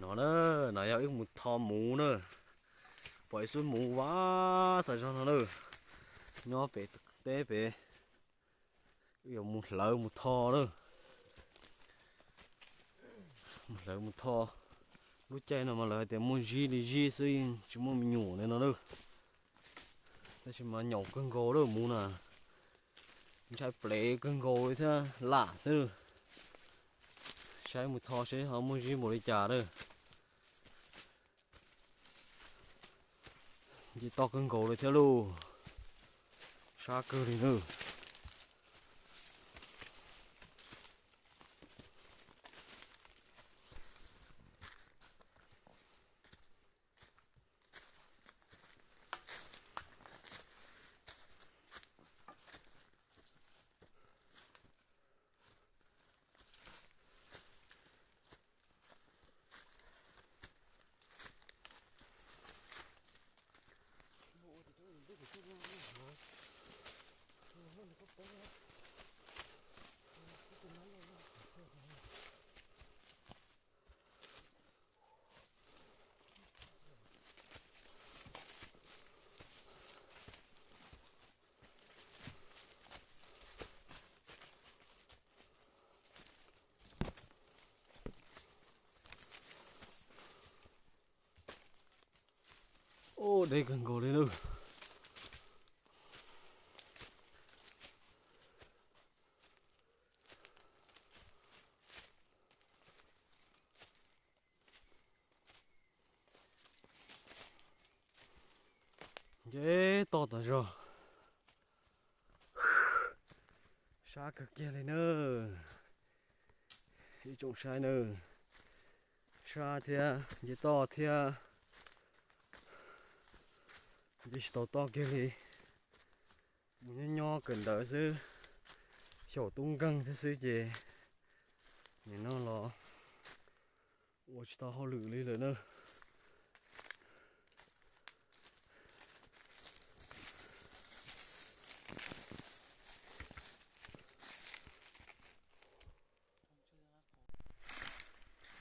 No na, no yog wb mus tho muv na. Pom ib xub muv vas tas zog no na. Nyob pem teb pem, wb yuav mus hlawv mus tho na. Mus hlawv mus tho. Lub caij no mas lawv hais tias muaj zib li zib xwb, yeej tsis muaj me nyuam li no na. Tab sis mas nyaum kawg nkaus lawm muv na. Ntshai plev kawg nkaus li thiab lam xwb. Saib mus tho seb ho muaj zib npaum li cas na. Nce toj kawg nkaus li thiab lauj. Sab kawg li na. Ub, deb kawg nkaus li na. Nce toj tas zog. Sab kawg kiag li na. Ib tsoom saib na. Sab thiab nce toj thiab. Nce tsis tau toj kiag li. Mus nyob nyob kawm ntawv xwb. Xyaum tub nkeeg thiab xwb ces nim no los ua tsis tau hauj lwm li lawm na.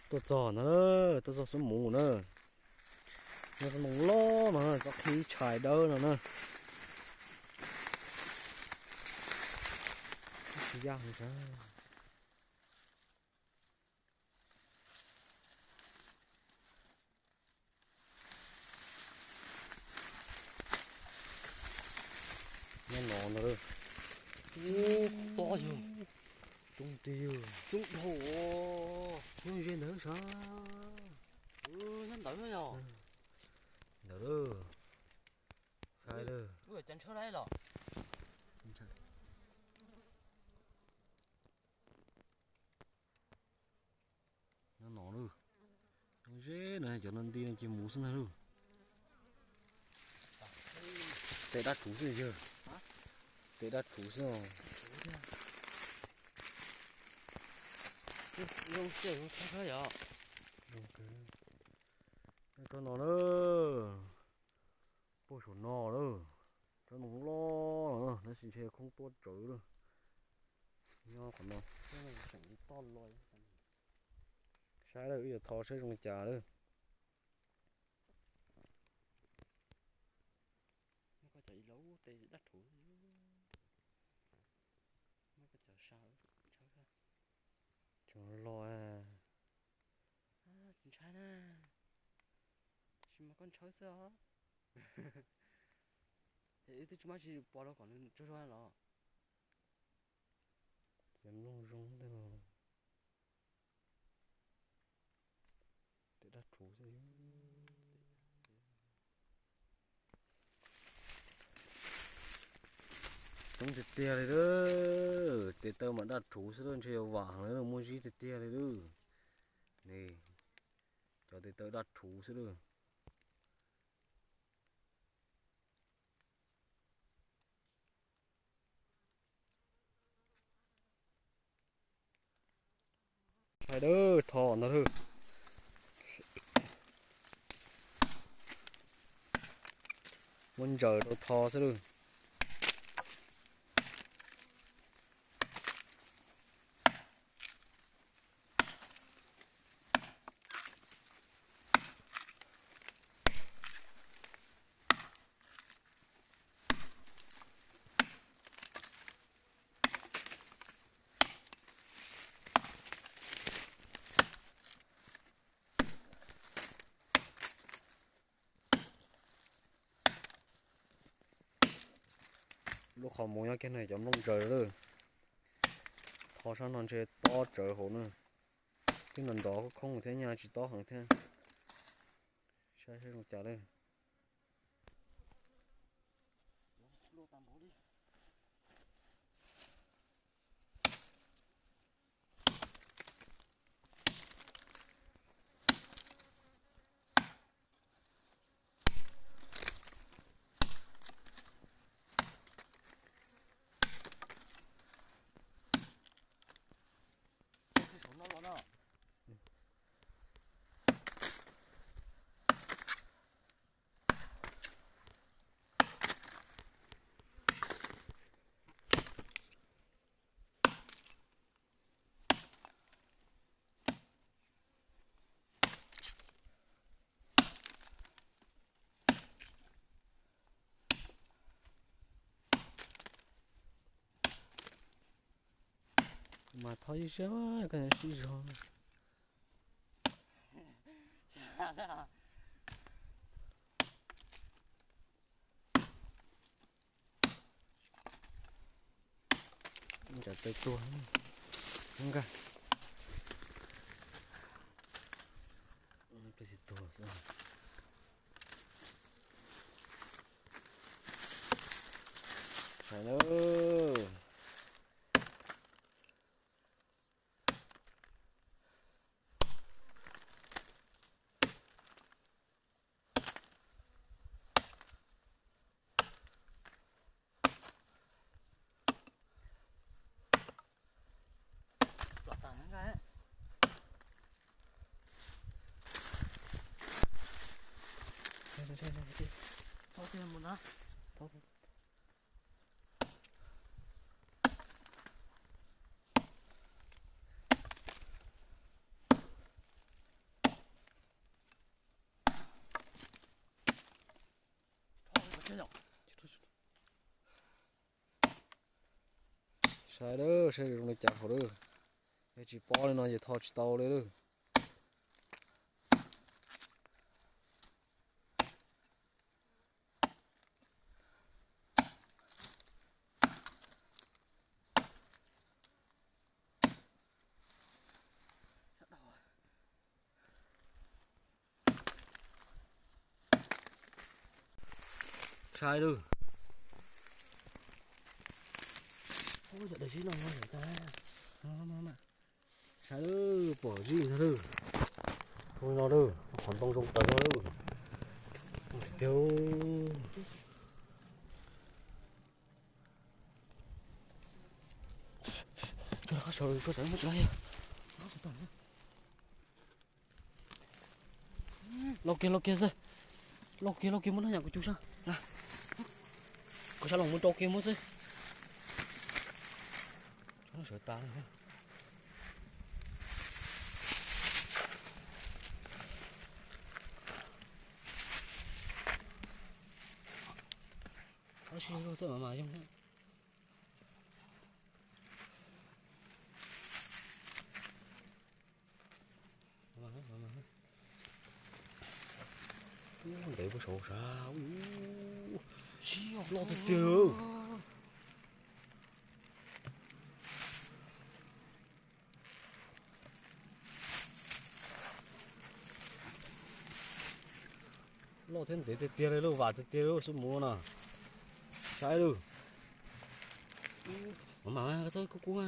Tuaj txog no, tuaj txog xub mus na. Nyob tsob ntoo loj no, tsob qhib tshais dawb no na. Tsis yaj mus sab. Nyob no ntag. Ub, to yog. Coob tiag yog. Coob dhau. Nyob ze ntawd sav. Nyob ntawd yog. Ntawd lawm. Saib lawm. Wb cov ntshawb lawm los. Nyob no lawm. Nyob ze no, cov no nti no ces muv xwb ntag lawm. Tes dab rhuv xwb yog. Tes dab rhuv xwb os. Zoo siab zoo thab thab yom. Nyob tsob no na. Puag saum no lawm. Tsob ntoo loj no na, tab sis ntshe khoob tuaj tsawv lawm. Nyob qhov no. Saib lawm, wb yuav thov saib zoo li cas lawm. Muab koj cov ib laub tes dab rhuv. Muab koj cov sa tshawb. Tseem los. Tsis ntshai na. Tab sis mas koj ntshawb xwb os. Wb twb tsis muab tsis pov rau kom nws tsaug zog los. Ces mloog zoo tej no. Tes dab rhuv xwb. Coob tiag tiag li lawm, tes taw mas dab rhuv xwb lawm, ntshe yuav vam heev lawm, muaj zib tiag tiag li lawm. Ne, cov tes taw dab rhuv xwb lawm. Hais dawb tho ntag lawm. Muab ntsaws rau tho xwb lawm. Lub qhov muag nyob kiag no cov nplooj ntsaws lawm. Tho sab no ntshe tob tsawv hauv na. Twb nrov nrov khoob khoob thiab, nyaj tsis tob heev thiab. Saib saib zoo cas lawm. Mas thov ib siab, koj sib zog. Ntsam taw tuag nkag. Tuag xwb. Sai lawm. Saib lawm, saib zoo li cas hauv lawm. Yog tsis pob li no ces tho tsis tau li lawm. Sai lawm. Sai lawm, pom zib ntag lawm. Tus no lawm, qhov ntoo zoo tawv no lawm. Tiag. Lauj kiag, lauj kiag xwb. Lauj kiag, lauj kiag, muab noj yam kuv cug sab. Kuv sab los mus rau kiag muab xwb. Sawv tas li. Tab sis luag txawj mas mas yoog. Ntev puag saud sav, loj tiag tiag. Loj thiab ntev tiag tiag li lauj, vam tiag tiag li lauj, xub muv no. Saib lauj. Mas mas koj txhob kub kub,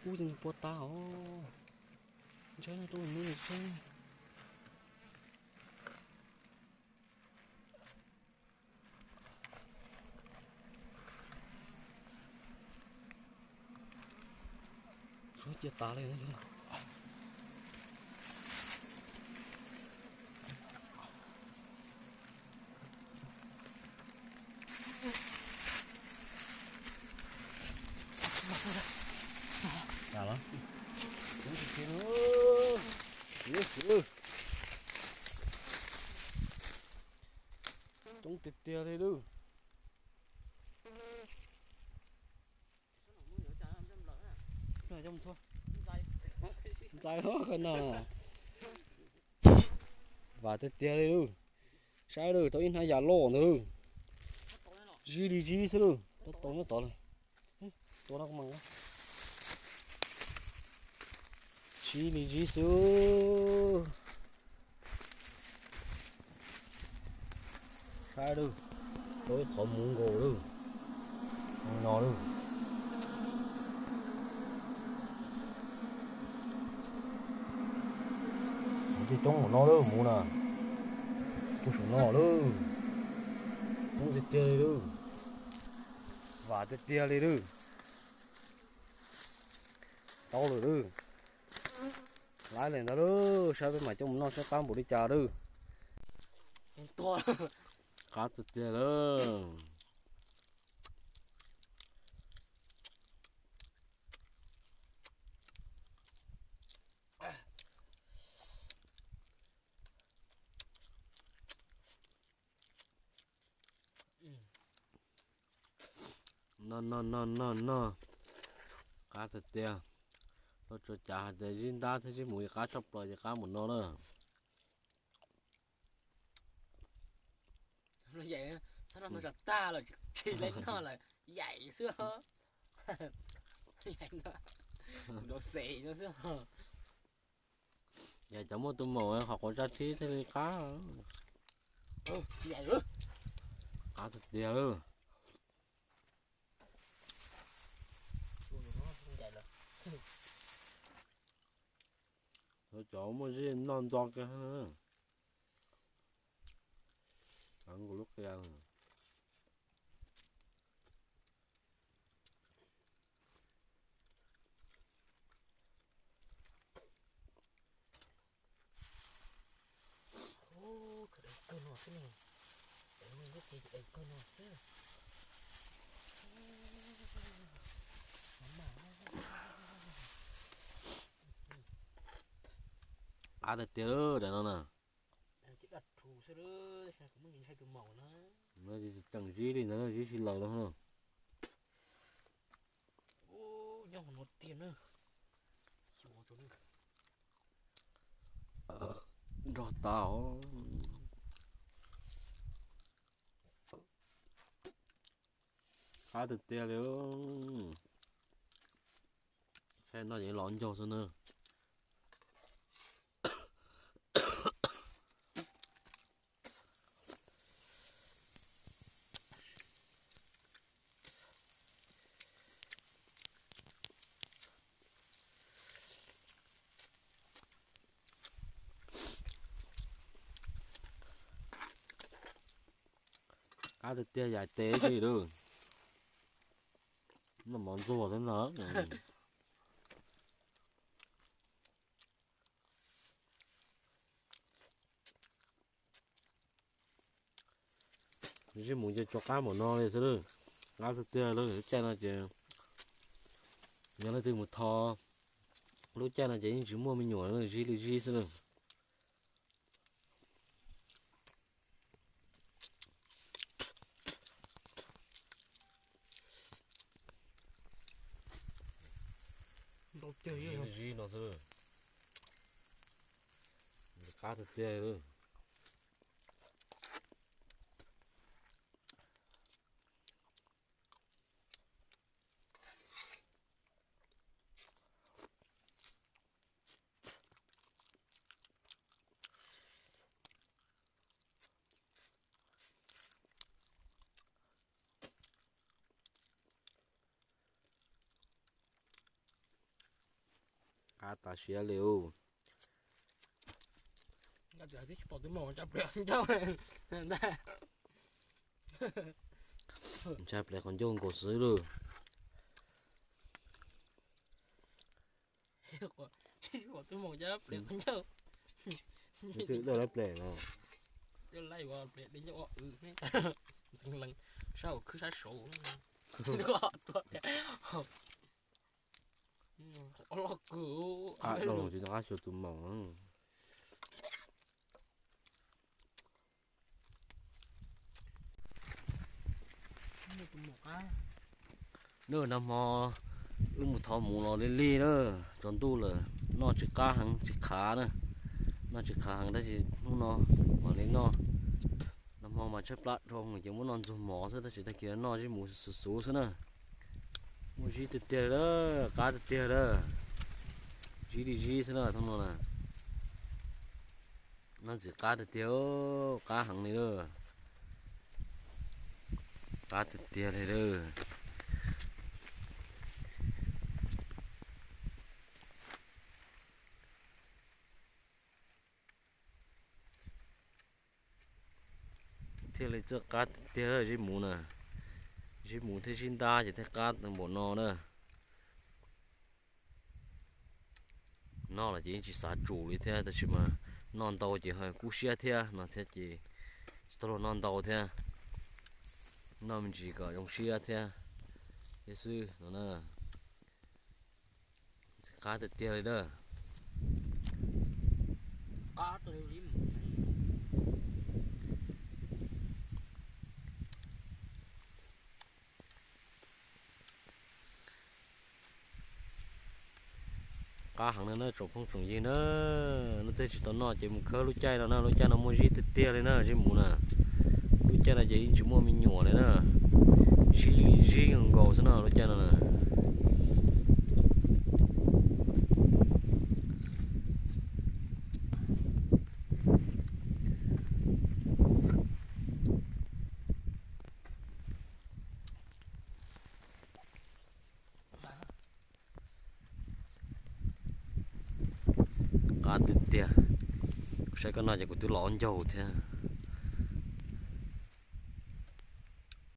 kub ces pua tas os. Ntshai no rau mus tseeb. Suab cia tas li. Coob tiag tiag li lauj. Ntxais hov qhov no. Vam tiag tiag li lauj. Saib lauj, tau ib hnab yam loj ntag lauj. Zib li zib xwb lauj. Tau tau nyob tod lawm. Tua no mas sib li sib xwb. Saib lawm, tau ib qhov muv nkaus lawm. No lawm. Muv coob coob no lawm, muv na. Coob saum no lawm. Coob tiag tiag li lawm. Vam tiag tiag li lawm. Tau lawm lawm. Laib li ntawd lawm, saib peb mam coj mus noj saib qab npaum li cas lawm. Qab tiag tiag lawm. No no no no no. Qab tiag tiag. Luag tsuas cav hais tias zib ntab thiab zib muv qab tshaj plaws ces qab npaum no na. Yaim, txhob noj ntau tsam tag lawm tsis tau noj lawm, yaim xwb. Yaim no, kuv rau xev no xwb. Yaim cov muaj tus maum qhov quav tsab thib thiaj li qab. Qab tiag tiag lawm. Cov muaj zib noj nto kiag. Lub qia. Kawg no xwb ne, lub qia kawg no xwb. Qab tiag tiag daim no na. Tseem zib li ntawd, zib sib laws no. Nyob hauv no tiag na. Nrog tas os. Qab tiag tiag li. Saib noj ces los ncaug xwb na. Qab tiag tiag, yaim tes si lawm. Noj mov ntxuag xwb ntag. Zib mus ces tsuas qab npaum no li xwb lawm. Qab tiag tiag lawm, lub caij no ces yog leej twg mus tho lub caij no ces yeej tsis muaj me nyuam, zib li zib xwb lawm. Zib no xwb. Qab tiag tiag li. Qab tas siab li. Twb tsis pom tus maum tsa pliam qhov ncauj ntag. Ntsa pliam qhov ncauj nkaus xwb lawm. Pom tus maum tsa pliam qhov ncauj. Twb lawv pliam no. Twb lawv pliam de ncauj ua w, sab hauv khwb sab saud. Qab loj kawg. Qab xyuas tus maum. Nag hmo wb mus thov mus los li li na, tsaus ntuj lawm, noj tsis qab heev tsis khav na, noj tsis khav heev tab sis hnub no mam li noj. Nag Hmo mas tshaib plab dhau ces muab noj ntxuag mov xwb, tab sis tag kis noj zib mus xuv xuv xwb na. Muaj zib tiag tiag li, qab tiag tiag li. Zib li zib xwb na, thooj no na. Noj ntxim qab tiag tiag, qab heev li lawm. Qab tiag tiag li lawm. Thiaj li txawj qab tiag tiag zib mus na. Zib mus thiab zib ntab ces thiaj qab npaum no na. Noj los ces yeej tsis xav tsum li thiab, tab sis mas noj ntau ces ho kub siab thiab no thiab ces tsis tau luag noj ntau thiab. Noj me ntsis kom zoo siab thiab thiab xwb no na. Ntxim qab tiag tiag li na. Qab heev no na tsoom phooj tsoom ywg na. Leej twg tsis tau noj ces mus khawb lub caij no na, lub caij no muaj zib tiag tiag li na, zib mus na. Lub caij no ces yeej tsis muaj me nyuam li na, zib li zib nkaus xwb no lub caij no na. Qab tiag tiag. Kuv saib koj noj ces kuv twb los ob ncaug thiab.